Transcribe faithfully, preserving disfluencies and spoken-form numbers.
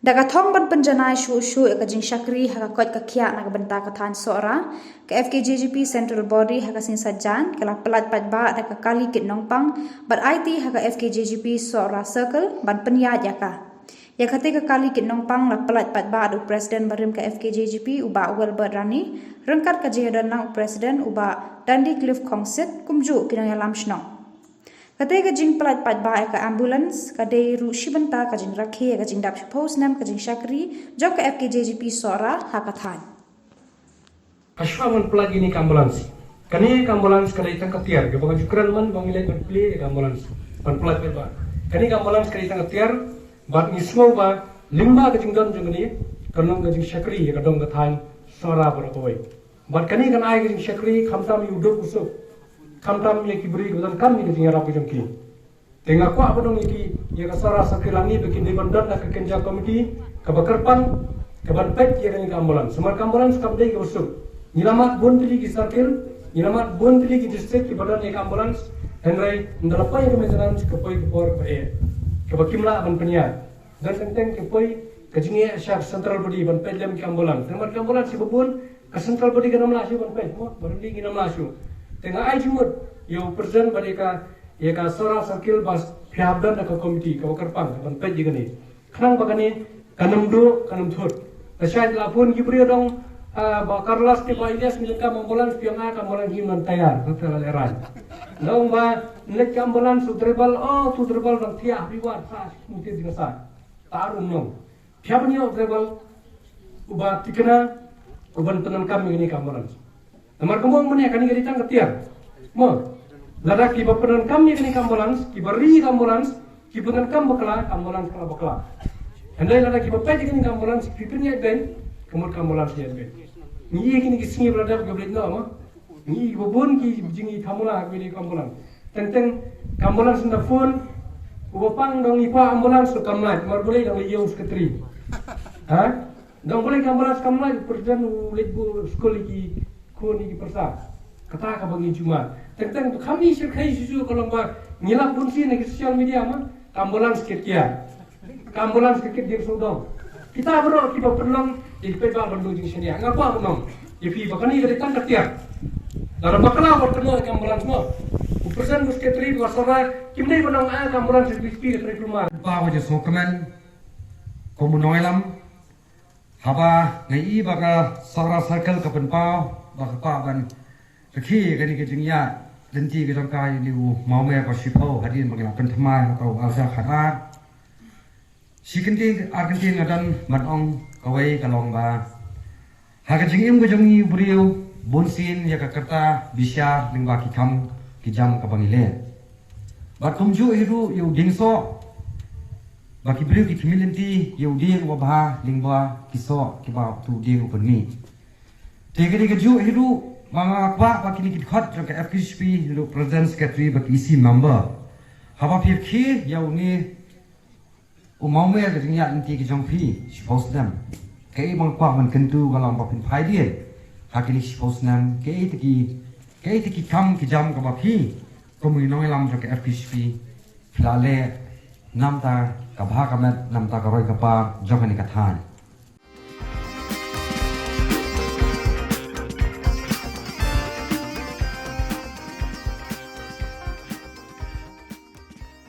Da ka thong ban pynjanai shuh shuh ïa ka jingshakri ha ka koit ka khiah na ka bynta ka thaiñ Sohra, ka F K J G P Central Body ha ka sngi Saitjaiñ ka la pyllait paidbah da ka kali kit nongpang bad aiti ha ka F K J G P Sohra Circle ban pynïaid ïa ka. Ïa kata ka kali kit nongpang la pyllait paidbah da u President barim ka F K J G P u Bah Wilbert Rani, ryngkat ka jingïadon lang u President u Bah Dandy Cliff Khongsit kumjuh ki nongïalam shnong. Kata ka jingpyllait paidbah ïa ka ambulance ka dei ruh shi bynta ka jingrakhe ïa ka jingdap shiphew snem ka jingshakri jong ka F K J G P Sohra ha ka thaiñ. Ka shuwa ban pyllait ïa kane ka ambulance. Kane ka ambulance ka dei tang ka tiar, kaba nga ju kren man ba ngi leit ban plie ïa ka ambulance, ban pyllait paidbah. Kane ka ambulance ka dei tang ka tiar, bad ngi sngew ba lyngba ka jingdon jong kane, kan long ka jingshakri ïa ka dong ka thaiñ Sohra baroh kawei. Bad kane kan ai ka jingshakri khamtam ïa u duk u suk, khamtam ïa ki briew kiba donkam ïa ka jingïarap ka jong ki. Te nga kwah ban ong ïa ki, ïa ka Sohra Circle lane ba kin dei ban don da ka kynja committee kaba kyrpang kaban peit ïa kane ka ambulance. Namar ka ambulance kam dei kaba suk. Ngi la mad bun tylli ki circle, ngi la mad bun tylli ki district kiba don ïa ka ambulance. Hynrei ynda la poi ïa ka maintenance ka poi ka por ba eh, kaba kim lah ban pynïaid. Don teng teng ki poi ka jingeh sha ka central body ban peit lem ki ambulance. Namar ki ambulance kiba bun, ka central body kan ym lah shuh ban peit, mo, ba don ki kan ym lah shuh. Te nga ai jingmut ïa u President bad ïa ka, ïa ka Sohra Circle ba phi hap don da ka committee kaba kyrpang ban peit ïa kane. Khnang ba kane kan ym duh, kan ym thut. Lashai la phone ki briew dong, ah, Bah Carlos te Bah Ilyas, ngi donkam ambulance, phi ong ah ka ambulance ngim don tyre, ka la lehrain. Dong ba leit ka ambulance, u driver, oh, u driver dang thiah, phi wad, sa, mungkin jingsa. Tarum nong. Phi hap ban ïoh driver uba thikna, uban pyndonkam ïa kane ka ambulance. Namar kumba mynne kane ka dei tang ka tiar. Mo, lada kiba pyndonkam ïa kane ka ambulance, kiba ri ïa ka ambulance, ki pyndonkam bakla, ka ambulance ka la bakla. Hynrei lada kiba peit ïa kane ka ambulance ki pynïaid beiñ, ka mut ka ambulance ïaid beiñ. Ngi ïa kine ki sngi ba la dep kiba leit noh, mo. Ngi ba bun ki jingïathamula ha kine ki ambulance. Teng teng ka ambulance na phone, uba pang dong i pa ambulance u kam lait, namar balei dang ïa u secretary. Ha? Dang balei ka ambulance kam lait, u president u leit bu skul ïa ki khun ïa ki pyrsa. Kata kaba ngi ju mad. Teng teng kham i shyrkhei shuh shuh ka long ba ngi lap bun sien ha ki social media ma, ka ambulance kit kiar. Ka ambulance ka kit dieng sawdong. Kita baroh kiba pynlong ïa ki paidbah ban duh jingshaniah. Nga kwah ban ong ïa phi ba kane ka dei tang ka tiar. Lada bakla wat kynnoh ïa ka ambulance mo. U president u secretary ba Sohra kim dei ban ong ah ka ambulance ka dei phi ka trei phi ma. Ba ka jingshaniah kmen kum u nongïalam. Haba nga i ba ka Sohra Circle ka pynpaw ba ka kwah ban rkhie kane ka jingïaid lynti ka jong ka ïa une u mawmer ba shiphew hadien ba ngi la pynthymmai ha ka u arhajar khatar. Shi kyntien ar kyntien nga don ban ong, kawei ka long ba ha ka jingim ka jong ngi u briew bun sien ïa ka kyrta bishar lyngba ki kam ki jam kaba ngi leh. Bad kumjuh hi ruh ïa u dieng soh ba ki briew ki khmih lynti ïa u dieng uba bha lyngba ki soh kiba utu u dieng u pynmih. Te ka dei kajuh hi ruh ba nga kwah ba kine ki dkhot jong ka F K J G P hi ruh president secretary bad ki E C member, haba phi rkhie ïa une u mawmer ka jingïaid lynti ka jong phi shiphew snem. Kaei ba nga kwah ban kyntu ka long ba phin phai dien ha kine shiphew snem, kaei te ki, kaei te ki kam ki jam kaba phi kum u nongïalam jong ka F K J G P phi la leh namar ka bha ka met, namar ka roi ka par jong kane ka thaiñ.